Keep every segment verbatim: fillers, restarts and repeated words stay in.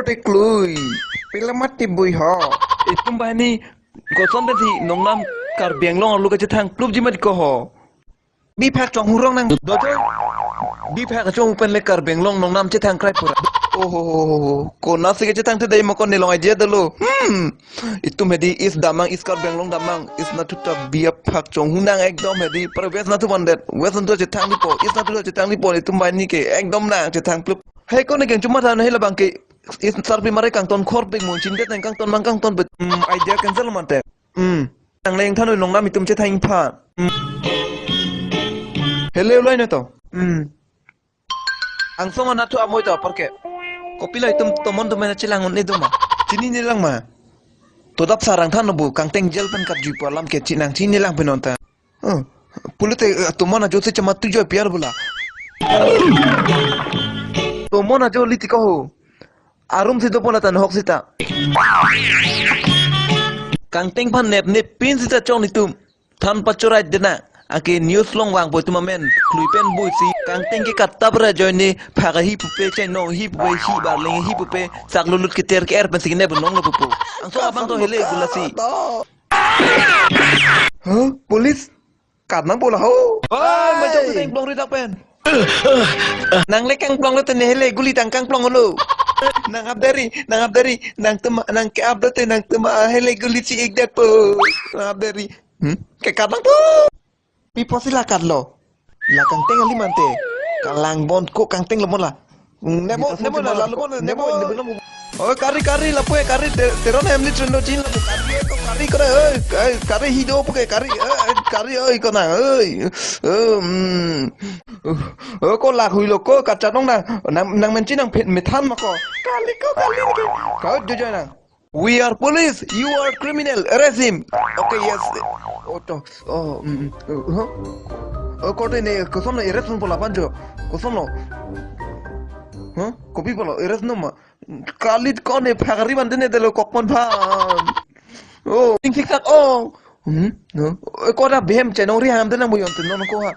Te klui. Pila mati bui ho. Itum banghini koson pensi nongnam Karbi Anglong arlo kachethang plupji mati ko ho. Biphak chonghurong nang dojo. Biphak chong pen le Karbi Anglong nongnam chethang krai pura. Oho, konatsi kachethang te dei mo ko nelong aje dolo. Hmm. Itum hedi East damnang, East Karbi Anglong damnang, East natu ta biphak chonghunang ekdom hedi. Para West natu bandet, West natu chethang dipo, East natu chethang dipo, itum banghini ke ekdom nang chethang plup. Hei, kone keng chuma than hei labang ke East sarpi mare kangton khor pik mo chindet nang kangton mang kangton bet. Hmm, idea cancel mante. Hmm. Nangleng thanoi nongnam itum chethang pha. Hmm. Hele ulai na to. Hmm. Angsong anathu amoi to apar ke. Kopilo itum tomon tomon chelang un-e doma. Chinine lang ma. Todap sarang than bu kangteng jail pen katjui pu alam ke chinang chinine lang pen onta. Oh, pulite, eh, tomon ajo se chama tu joi piar bula. Tomon ajo liti ko ho. Arum si dopo latan hok sita. Kangteng phan nep nep pin sita chong itum. Than pachorai dena. Ake news long vangpo itum amen. Klui pen bui si. Kangteng ke katta pra joine. Phak ahi pupe chainong ahi pupe hi barleng ahi pupe. Sak lulut keter ke er pen si nep nong lo pupu. Angsong abang to hele gulasi. Huh? Police? Kat nang bola ho. Oi, majok si teng plong ri dak pen. Nang le kangplong lo tene hele guli tang kangplong lo. Nang ap dari, nang ap dari, nang tema, nang ke ap te nang tema hele guli si ik det po. Nang ap dari. Hmm? Ke kat nang po. Pi posi la kat lo. La kangteng ali mante. Kalang bon ko kangteng lo mo la. Nemo, nemo na, lalu mo, nemo, nemo. Oh, kari, kari, lapu, eh, kari, te-, teron hem ni trendo chin, lapu, kari, eh, ko, kari, kore, eh, eh, kari, hido, puke, kari, eh, eh, kari, eh, ko na, eh, eh, hmm. Oh, ko, la, hui lo, ko, kachanong na, nang, nang menchi, nang phet, methan ma, ko. Kali, ko, kali, ni, ke. Kau, jojo na. We are police, you are criminal, arrest him. Okay, yes. Oh, to, oh, mm, mm, uh, huh? Oh, ko, te, ne, kosom lo, arrest pon, pola, panjo. Kosom lo. Huh? Kopi polo, arrest no ma. Kalit kone phakri ban dene delo kokpon phan. Oh, ting sik sak oh. Hmm? No. Eh, ko da behem chainong ri ham dena mo yon non ko ha.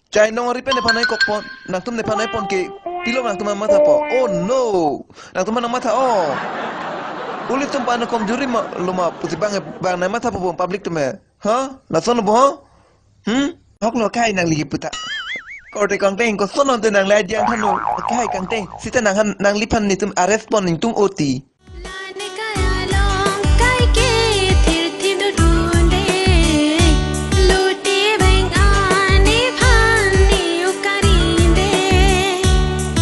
Chainong ri pen nephan nai kokpon. Nangtum nephan nai pon ke. Pilo nangtum matha po. Oh no. Nangtum nang matha oh. Police tum pan komjuri ma lo ma pusi bang bang nang matha po public tum he. Ha? Lason lo bo ha? Hmm? Hok lo kai nangli puta. Korte kangteng koson te nang lai diang thanu. Kai kangteng. Sita nang han nangliphan netum arrest pon netum oti. Lane kai along kai ke thir thi do dunde. Luti beng ani phan ni ukarinde.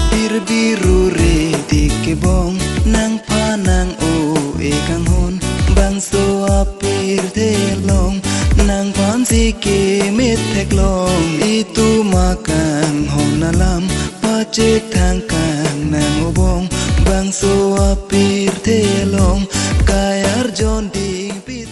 Pirbiru re dik kebong nang phanang o e kanghon bangso apirthe long nangphan si kemet theklong itum akanghon alam pachethang kangnang obong bangso apirthe long kai arjon dingpi